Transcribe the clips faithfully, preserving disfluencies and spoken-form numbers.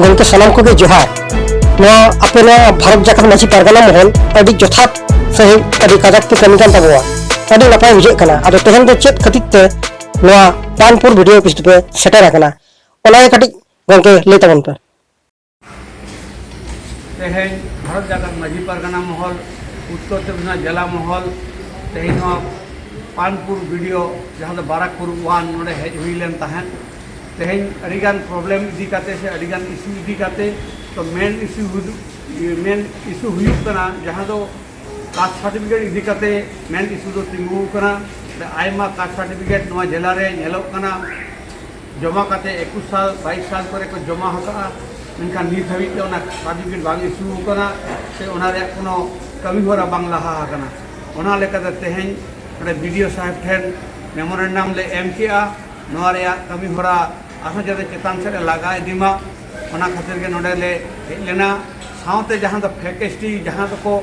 ᱜᱚᱢᱠᱮ, ᱥᱟᱱᱟᱢ ᱠᱚᱜᱮ ᱡᱚᱦᱟᱨ᱾ ᱱᱚᱣᱟ ᱟᱯᱮ ᱱᱚᱣᱟ ᱵᱷᱟᱨᱚᱛ ᱡᱟᱠᱟᱛ ᱢᱟᱹᱡᱷᱤ ᱯᱟᱨᱜᱟᱱᱟ ᱢᱚᱦᱚᱞ ᱟᱹᱰᱤ ᱡᱚᱛᱷᱟᱛ ᱥᱟᱹᱦᱤᱡ ᱟᱹᱰᱤ ᱠᱟᱡᱟᱠ ᱯᱮ ᱠᱟᱹᱢᱤ ᱠᱟᱱ ᱛᱟᱵᱚᱣᱟ᱾ ᱟᱹᱰᱤ ᱱᱟᱯᱟᱭ ᱵᱩᱡᱷᱟᱹᱜ ᱠᱟᱱᱟ᱾ ᱟᱫᱚ ᱛᱮᱦᱮᱧ ᱫᱚ ᱪᱮᱫ ᱠᱷᱟᱹᱛᱤᱨ ᱛᱮ ᱱᱚᱣᱟ ᱯᱟᱱᱯᱩᱨ ᱵᱤᱰᱤᱳ ᱚᱯᱷᱤᱥ ᱨᱮᱯᱮ ᱥᱮᱴᱮᱨ ᱟᱠᱟᱱᱟ, ᱚᱱᱟᱜᱮ ᱠᱟᱹᱴᱤᱡ ᱜᱚᱢᱠᱮ ᱞᱟᱹᱭ ᱛᱟᱵᱚᱱ ᱯᱮ᱾ ᱛᱮᱦᱮᱧ ᱵᱷᱟᱨᱚᱛ ᱡᱟᱠᱟᱛ ᱢᱟᱹᱡᱷᱤ ᱯᱟᱨᱜᱟᱱᱟ ᱢᱚᱦᱚᱞ ᱩᱛᱛᱚᱨ ᱪᱚᱵᱵᱤᱥ ᱯᱨᱚᱜᱚᱱᱟ ᱡᱮᱞᱟ ᱢᱚᱦᱚᱞ ᱛᱮᱦᱮᱧ ᱱᱚᱣᱟ ᱯᱟᱱᱯᱩᱨ ᱵᱤᱰᱤᱳ, ᱡᱟᱦᱟᱸ ᱫᱚ ᱵᱟᱨᱟᱠᱯᱩᱨ ᱚᱣᱟᱱ, ᱱᱚᱰᱮ ᱦᱮᱡ ᱦᱩᱭ ᱞᱮᱱ ᱛᱟᱦᱮᱸᱫ᱾ ᱛᱮᱦᱮᱧ ᱟᱹᱰᱤᱜᱟᱱ ᱯᱨᱚᱵᱞᱮᱢ ᱤᱫᱤ ᱠᱟᱛᱮ ᱥᱮ ᱟᱹᱰᱤᱜᱟᱱ ᱤᱥᱩ ᱤᱫᱤ ᱠᱟᱛᱮ, ᱛᱚ ᱢᱮᱱ ᱤᱥᱩ ᱦᱩᱫᱩ-, ᱢᱮᱱ ᱤᱥᱩ ᱦᱩᱭᱩᱜ ᱠᱟᱱᱟ, ᱡᱟᱦᱟᱸ ᱫᱚ ᱠᱟᱥᱴ ᱥᱟᱨᱴᱤᱯᱷᱤᱠᱮᱴ ᱤᱫᱤ ᱠᱟᱛᱮ ᱢᱮᱱ ᱤᱥᱩ ᱫᱚ ᱛᱤᱸᱜᱩ ᱟᱠᱟᱱᱟ᱾ ᱟᱭᱢᱟ ᱠᱟᱥᱴ ᱥᱟᱨᱴᱤᱯᱷᱤᱠᱮᱴ ᱱᱚᱣᱟ ᱡᱮᱞᱟ ᱨᱮ ᱧᱮᱞᱚᱜ ᱠᱟᱱᱟ, ᱡᱚᱢᱟ ᱠᱟᱛᱮ ᱮᱠᱩᱥ ᱥᱟᱞ, ᱵᱟᱭᱤᱥ ᱥᱟᱞ ᱠᱚᱨᱮ ᱠᱚ ᱡᱚᱢᱟ ᱟᱠᱟᱫᱼᱟ, ᱢᱮᱱᱠᱷᱟᱱ ᱱᱤᱛ ᱦᱟᱹᱵᱤᱡ ᱛᱮ ᱚᱱᱟ ᱥᱟᱨᱴᱤᱯᱷᱤᱠᱮᱴ ᱵᱟᱝ ᱤᱥᱩ ᱟᱠᱟᱱᱟ, ᱥᱮ ᱚᱱᱟ ᱨᱮᱭᱟᱜ ᱠᱳᱱᱳ ᱠᱟᱹᱢᱤ ᱦᱚᱨᱟ ᱵᱟᱝ ᱞᱟᱦᱟ ᱟᱠᱟᱱᱟ᱾ ᱚᱱᱟ ᱞᱮᱠᱟᱛᱮ ᱛᱮᱦᱮᱧ ᱱᱚᱰᱮ ᱵᱤᱰᱤᱳ ᱥᱟᱦᱮᱵᱽ ᱴᱷᱮᱱ ᱢᱮᱢᱳᱨᱮᱱᱰᱟᱢ ᱞᱮ ᱮᱢ ᱠᱮᱜᱼᱟ᱾ ᱱᱚᱣᱟ ᱨᱮᱭᱟᱜ ᱠᱟᱹᱢᱤ ᱦᱚᱨᱟ ᱟᱨᱦᱚᱸ ᱡᱟᱛᱮ ᱪᱮᱛᱟᱱ ᱥᱮᱫ ᱮ ᱞᱟᱜᱟ ᱤᱫᱤ ᱢᱟ, ᱚᱱᱟ ᱠᱷᱟᱹᱛᱤᱨ ᱜᱮ ᱱᱚᱰᱮ ᱞᱮ ᱦᱮᱡ ᱞᱮᱱᱟ᱾ ᱥᱟᱶᱛᱮ ᱡᱟᱦᱟᱸ ᱫᱚ ᱯᱷᱮᱠ ᱮᱥᱴᱤ, ᱡᱟᱦᱟᱸ ᱫᱚᱠᱚ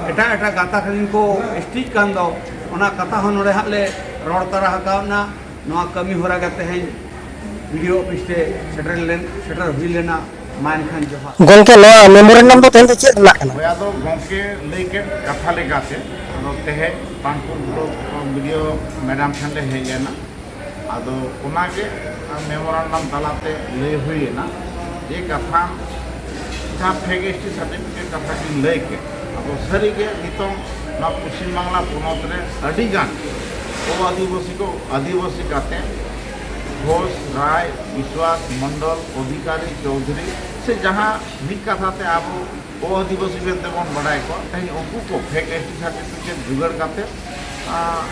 ᱮᱴᱟᱜ ᱮᱴᱟᱜ ᱜᱟᱛᱟᱠ ᱨᱮᱱ ᱠᱚ ᱮᱥᱴᱤᱜ ᱠᱟᱱ ᱫᱚ, ᱚᱱᱟ ᱠᱟᱛᱷᱟ ᱦᱚᱸ ᱱᱚᱰᱮ ᱦᱟᱸᱜ ᱞᱮ ᱨᱚᱲ ᱛᱟᱨᱟ ᱟᱠᱟᱣᱱᱟ᱾ ᱱᱚᱣᱟ ᱠᱟᱹᱢᱤ ᱦᱚᱨᱟ ᱜᱮ ᱛᱮᱦᱮᱧ ᱵᱤᱰᱤᱳ ᱚᱯᱷᱤᱥ ᱛᱮ ᱥᱮᱴᱮᱨ ᱞᱮᱱ, ᱥᱮᱴᱮᱨ ᱦᱩᱭ ᱞᱮᱱᱟ᱾ ᱢᱟ ᱮᱱᱠᱷᱟᱱ ᱡᱚᱦᱟᱨ᱾ ᱜᱚᱢᱠᱮ, ᱱᱚᱣᱟ ᱢᱮᱢᱳᱨᱮᱱᱰᱟᱢ ᱫᱚ ᱛᱮᱦᱮᱧ ᱫᱚ ᱪᱮᱫ ᱨᱮᱱᱟᱜ ᱠᱟᱱᱟ? ᱦᱳᱭ, ᱟᱫᱚ ᱜᱚᱢᱠᱮ ᱞᱟᱹᱭ ᱠᱮᱫ ᱠᱟᱛᱷᱟ ᱞᱮᱠᱟᱛᱮ, ᱟᱫᱚ ᱛᱮᱦᱮᱧ ᱯᱟᱱᱯᱩᱨ ᱵᱞᱚᱠ ᱵᱤᱰᱤᱳ ᱢᱮᱰᱟᱢ ᱴᱷᱮᱱ ᱞᱮ ᱦᱮᱡ ᱮᱱᱟ᱾ ᱟᱫᱚ ᱚᱱᱟᱜᱮ ᱢᱮᱢᱳᱨᱮᱱᱰᱟᱢ ᱛᱟᱞᱟᱛᱮ ᱞᱟᱹᱭ ᱦᱩᱭ ᱮᱱᱟ ᱡᱮ ᱠᱟᱛᱷᱟ ᱡᱟᱦᱟᱸ ᱯᱷᱮᱠ ᱮᱥᱴᱤ ᱥᱟᱨᱴᱤᱯᱷᱤᱠᱮᱴ ᱠᱟᱛᱷᱟ ᱠᱤᱱ ᱞᱟᱹᱭ ᱠᱮᱫ, ᱟᱫᱚ ᱥᱟᱹᱨᱤᱜᱮ ᱱᱤᱛᱚᱝ ᱱᱚᱣᱟ ᱯᱚᱥᱪᱤᱢ ᱵᱟᱝᱞᱟ ᱯᱚᱱᱚᱛ ᱨᱮ ᱟᱹᱰᱤᱜᱟᱱ ᱚ ᱟᱹᱫᱤᱵᱟᱹᱥᱤ ᱠᱚ ᱟᱹᱫᱤᱵᱟᱹᱥᱤ ᱠᱟᱛᱮ ᱜᱷᱳᱥ, ᱨᱟᱭ, ᱵᱤᱥᱣᱟᱥ, ᱢᱚᱱᱰᱚᱞ, ᱚᱫᱷᱤᱠᱟᱨᱤ, ᱪᱳᱣᱫᱷᱩᱨᱤ ᱥᱮ ᱡᱟᱦᱟᱸ ᱢᱤᱫ ᱠᱟᱛᱷᱟ ᱛᱮ ᱟᱵᱚ ᱚ ᱟᱹᱫᱤᱵᱟᱹᱥᱤ ᱢᱮᱱᱛᱮ ᱵᱚᱱ ᱵᱟᱰᱟᱭ ᱠᱚᱣᱟ, ᱛᱮᱦᱮᱧ ᱩᱱᱠᱩ ᱠᱚ ᱯᱷᱮᱠ ᱮᱥᱴᱤ ᱥᱟᱨᱴᱤᱯᱷᱤᱠᱮᱴ ᱡᱚᱜᱟᱲ ᱠᱟᱛᱮ, ᱟᱸ,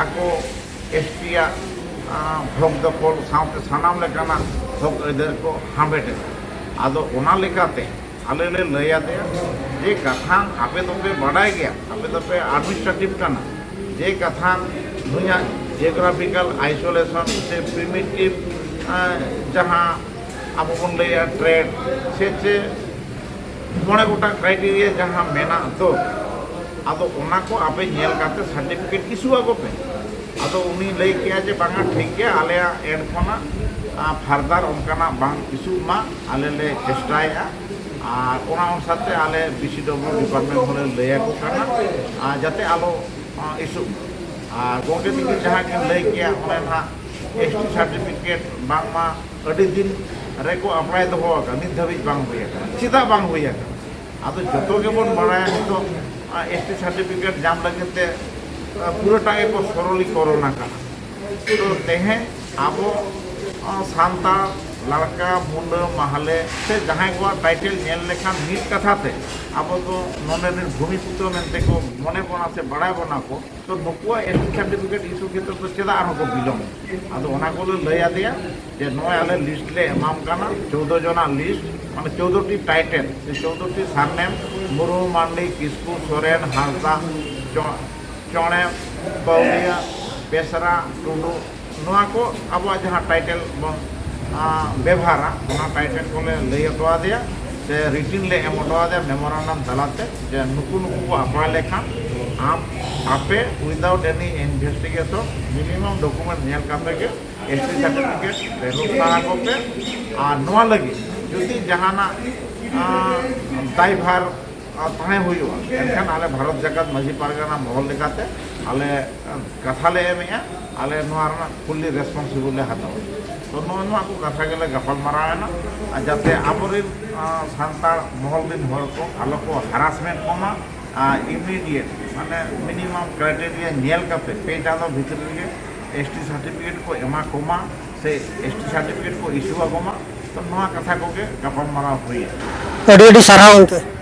ᱟᱠᱚ ᱮᱥᱴᱤᱭᱟᱜ, ᱟᱸ, ᱦᱚᱠ ᱫᱚᱠᱷᱚᱞ ᱥᱟᱶᱛᱮ ᱥᱟᱱᱟᱢ ᱞᱮᱠᱟᱱᱟᱜ ᱦᱚᱠ ᱟᱹᱭᱫᱟᱹᱨ ᱠᱚ ᱦᱟᱢᱮᱴ ᱮᱫᱟ᱾ ᱟᱫᱚ ᱚᱱᱟ ᱞᱮᱠᱟᱛᱮ ᱟᱞᱮ ᱞᱮ ᱞᱟᱹᱭ ᱟᱫᱮᱭᱟ ᱡᱮ ᱠᱟᱛᱷᱟ ᱟᱯᱮ ᱫᱚᱯᱮ ᱵᱟᱰᱟᱭ ᱜᱮᱭᱟ, ᱟᱯᱮ ᱫᱚᱯᱮ ᱟᱰᱢᱤᱱᱤᱥᱴᱨᱮᱴᱤᱵᱷ ᱠᱟᱱᱟ, ᱡᱮ ᱠᱟᱛᱷᱟ ᱱᱩᱭᱟᱜ ᱡᱤᱭᱳᱜᱨᱟᱯᱷᱤᱠᱟᱞ ᱟᱭᱥᱳᱞᱮᱥᱚᱱ ᱥᱮ ᱯᱨᱤᱢᱤᱴᱤᱵᱷ, ᱟᱸ, ᱡᱟᱦᱟᱸ ᱟᱵᱚ ᱵᱚᱱ ᱞᱟᱹᱭᱟ ᱴᱨᱮᱰ ᱥᱮ ᱪᱮᱫ ᱢᱚᱬᱮ ᱜᱚᱴᱟᱝ ᱠᱨᱟᱭᱴᱮᱨᱤᱭᱟ ᱡᱟᱦᱟᱸ ᱢᱮᱱᱟᱜ ᱫᱚ, ᱟᱫᱚ ᱚᱱᱟ ᱠᱚ ᱟᱯᱮ ᱧᱮᱞ ᱠᱟᱛᱮ ᱥᱟᱨᱴᱤᱯᱷᱤᱠᱮᱴ ᱤᱥᱩ ᱟᱠᱚ ᱯᱮ᱾ ᱟᱫᱚ ᱩᱱᱤ ᱞᱟᱹᱭ ᱠᱮᱜᱼᱟ ᱡᱮ, "ᱵᱟᱝᱟ, ᱴᱷᱤᱠ ᱜᱮᱭᱟ, ᱟᱞᱮᱭᱟᱜ ᱮᱱᱰ ᱠᱷᱚᱱᱟᱜ ᱯᱷᱟᱨᱫᱟᱨ ᱚᱱᱠᱟᱱᱟᱜ ᱵᱟᱝ ᱤᱥᱩᱜ ᱢᱟ, ᱟᱞᱮ ᱞᱮ ᱪᱮᱥᱴᱟᱭᱮᱫᱼᱟ᱾ ᱟᱨ ᱚᱱᱟ ᱚᱱᱩᱥᱟᱨ ᱛᱮ ᱟᱞᱮ ᱵᱤᱥᱤ ᱰᱚᱵᱞᱤᱭᱩ ᱰᱤᱯᱟᱨᱴᱢᱮᱱᱴ ᱦᱚᱸᱞᱮ ᱞᱟᱹᱭ ᱟᱠᱚ ᱠᱟᱱᱟ, ᱟᱨ ᱡᱟᱛᱮ ᱟᱞᱚ ᱤᱥᱩᱜ ᱢᱟ᱾ ᱟᱨ ᱜᱚᱢᱠᱮ ᱛᱤᱠᱤᱱ ᱡᱟᱦᱟᱸ ᱠᱤᱱ ᱞᱟᱹᱭ ᱠᱮᱜᱼᱟ, ᱚᱱᱮ ᱱᱟᱦᱟᱜ ᱮᱥ ᱴᱤ ᱥᱟᱨᱴᱤᱯᱷᱤᱠᱮᱴ ᱵᱟᱝᱢᱟ ᱟᱹᱰᱤ ᱫᱤᱱ ᱨᱮᱠᱚ ᱟᱯᱞᱟᱭ ᱫᱚᱦᱚ ᱟᱠᱟᱫ, ᱱᱤᱛ ᱫᱷᱟᱹᱵᱤᱡ ᱵᱟᱝ ᱦᱩᱭ ᱟᱠᱟᱱᱟ᱾ ᱪᱮᱫᱟᱜ ᱵᱟᱝ ᱦᱩᱭ ᱟᱠᱟᱱᱟ? ᱟᱫᱚ ᱡᱚᱛᱚ ᱜᱮᱵᱚᱱ ᱵᱟᱲᱟᱭᱟ, ᱱᱤᱛᱚᱜ ᱮᱥ ᱴᱤ ᱥᱟᱨᱴᱤᱯᱷᱤᱠᱮᱴ ᱧᱟᱢ ᱞᱟᱹᱜᱤᱫ ᱛᱮ ᱯᱩᱨᱟᱹᱴᱟ ᱜᱮᱠᱚ ᱥᱚᱨᱚᱞᱤᱠᱚᱨᱚᱱ ᱟᱠᱟᱱᱟ᱾ ᱛᱚ ᱛᱮᱦᱮᱧ ᱟᱵᱚ ᱥᱟᱱᱛᱟᱲ ᱞᱟᱲᱠᱟ, ᱢᱩᱱᱰᱟᱹ, ᱢᱟᱦᱞᱮ ᱥᱮ ᱡᱟᱦᱟᱸᱭ ᱠᱚᱣᱟᱜ ᱴᱟᱭᱴᱮᱞ ᱧᱮᱞ ᱞᱮᱠᱷᱟᱱ ᱢᱤᱫ ᱠᱟᱛᱷᱟ ᱛᱮ ᱟᱵᱚ ᱫᱚ ᱱᱚᱰᱮ ᱨᱮᱱ ᱵᱷᱩᱢᱤᱯᱩᱛᱨᱚ ᱢᱮᱱᱛᱮ ᱠᱚ ᱢᱚᱱᱮ ᱵᱚᱱᱟ ᱥᱮ ᱵᱟᱲᱟᱭ ᱵᱚᱱᱟ ᱠᱚ, ᱛᱚ ᱱᱩᱠᱩᱣᱟᱜ ᱮᱥ ᱴᱤ ᱥᱟᱨᱴᱤᱯᱷᱤᱠᱮᱴ ᱤᱥᱩ ᱠᱷᱮᱛᱨᱮ ᱫᱚ ᱪᱮᱫᱟᱜ ᱟᱨᱦᱚᱸ ᱠᱚ ᱵᱤᱞᱚᱢ? ᱟᱫᱚ ᱚᱱᱟ ᱠᱚᱞᱮ ᱞᱟᱹᱭ ᱟᱫᱮᱭᱟ ᱡᱮ ᱱᱚᱜᱼᱚᱭ ᱟᱞᱮ ᱞᱤᱥᱴ ᱞᱮ ᱮᱢᱟᱢ ᱠᱟᱱᱟ, ᱪᱳᱫᱽᱫᱳ ᱡᱚᱱᱟᱜ ᱞᱤᱥᱴ, ᱢᱟᱱᱮ ᱪᱳᱫᱽᱫᱳ ᱴᱤ ᱴᱟᱭᱴᱮᱞ ᱥᱮ ᱪᱳᱫᱽᱫᱳ ᱴᱤ ᱥᱟᱨᱱᱮᱢ, ᱢᱩᱨᱢᱩ, ᱢᱟᱱᱰᱤ, ᱠᱤᱥᱠᱩ, ᱥᱚᱨᱮᱱ, ᱦᱟᱸᱥᱫᱟ, ᱪᱚ-, ᱪᱚᱬᱮ, ᱯᱟᱹᱣᱨᱤᱭᱟᱹ, ᱵᱮᱥᱨᱟ, ᱴᱩᱰᱩ, ᱱᱚᱣᱟ ᱠᱚ ᱟᱵᱚᱣᱟᱜ ᱡᱟᱦᱟᱸ ᱴᱟᱭᱴᱮᱞ ᱵᱚᱱ ᱵᱮᱵᱷᱟᱨᱟ, ᱚᱱᱟ ᱴᱟᱭᱴᱮᱞ ᱠᱚᱞᱮ ᱞᱟᱹᱭ ᱦᱚᱴᱚ ᱟᱫᱮᱭᱟ ᱥᱮ ᱨᱤᱴᱤᱱ ᱞᱮ ᱮᱢ ᱦᱚᱴᱚ ᱟᱫᱮᱭᱟ ᱢᱮᱢᱳᱨᱟᱱᱰᱟᱢ ᱛᱟᱞᱟᱛᱮ, ᱡᱮ ᱱᱩᱠᱩ ᱱᱩᱠᱩ ᱠᱚ ᱟᱯᱞᱟᱭ ᱞᱮᱠᱷᱟᱱ ᱟᱢ ᱟᱯᱮ without any investigation minimum document ᱧᱮᱞ ᱠᱟᱛᱮ ᱜᱮ ᱮᱥ ᱴᱤ ᱥᱟᱨᱴᱤᱯᱷᱤᱠᱮᱴ ᱵᱮᱵᱚᱥᱛᱷᱟ ᱟᱠᱚ ᱯᱮ᱾ ᱟᱨ ᱱᱚᱣᱟ ᱞᱟᱹᱜᱤᱫ ᱡᱩᱫᱤ ᱡᱟᱦᱟᱱᱟᱜ ᱫᱟᱭᱵᱷᱟᱨ ᱛᱟᱦᱮᱸ ᱦᱩᱭᱩᱜᱼᱟ, ᱮᱱᱠᱷᱟᱱ ᱟᱞᱮ ᱵᱷᱟᱨᱚᱛ ᱡᱟᱠᱟᱛ ᱢᱟᱹᱡᱷᱤ ᱯᱟᱨᱜᱟᱱᱟ ᱢᱚᱦᱚᱞ ᱞᱮᱠᱟᱛᱮ ᱟᱞᱮ ᱠᱟᱛᱷᱟ ᱞᱮ ᱮᱢᱮᱜᱼᱟ, ᱟᱞᱮ ᱱᱚᱣᱟ ᱨᱮᱱᱟᱜ fully responsible ᱞᱮ ᱦᱟᱛᱟᱣᱟ᱾ ᱛᱚ ᱱᱚᱜᱼᱚ ᱱᱚᱣᱟ ᱠᱚ ᱠᱟᱛᱷᱟ ᱜᱮᱞᱮ ᱜᱟᱯᱟᱞ ᱢᱟᱨᱟᱣ ᱮᱱᱟ, ᱟᱨ ᱡᱟᱛᱮ ᱟᱵᱚᱨᱮᱱ ᱥᱟᱱᱛᱟᱲ ᱢᱚᱦᱚᱞ ᱨᱮᱱ ᱦᱚᱲ ᱠᱚ ᱟᱞᱚ ᱠᱚ ᱦᱟᱨᱟᱥᱢᱮᱱᱴ ᱠᱚᱢᱟ, ᱟᱨ ᱤᱢᱤᱰᱤᱭᱮᱴ ᱢᱟᱱᱮ ᱢᱤᱱᱤᱢᱟᱢ ᱠᱨᱟᱭᱴᱮᱨᱤᱭᱟ ᱧᱮᱞ ᱠᱟᱛᱮ ᱯᱮ ᱪᱟᱸᱫᱚ ᱵᱷᱤᱛᱨᱤ ᱨᱮᱜᱮ ᱮᱥ ᱴᱤ ᱥᱟᱨᱴᱤᱯᱷᱤᱠᱮᱴ ᱠᱚ ᱮᱢᱟ ᱠᱚᱢᱟ ᱥᱮ ᱮᱥ ᱴᱤ ᱥᱟᱨᱴᱤᱯᱷᱤᱠᱮᱴ ᱠᱚ ᱤᱥᱩ ᱟᱠᱚ ᱢᱟ᱾ ᱛᱚ ᱱᱚᱣᱟ ᱠᱟᱛᱷᱟ ᱠᱚᱜᱮ ᱜᱟᱯᱟᱞ ᱢᱟᱨᱟᱣ ᱦᱩᱭ ᱮᱱᱟ᱾ ᱟᱹᱰᱤ ᱟᱹᱰᱤ ᱥᱟᱨᱦᱟᱣ ᱜᱚᱢᱠᱮ᱾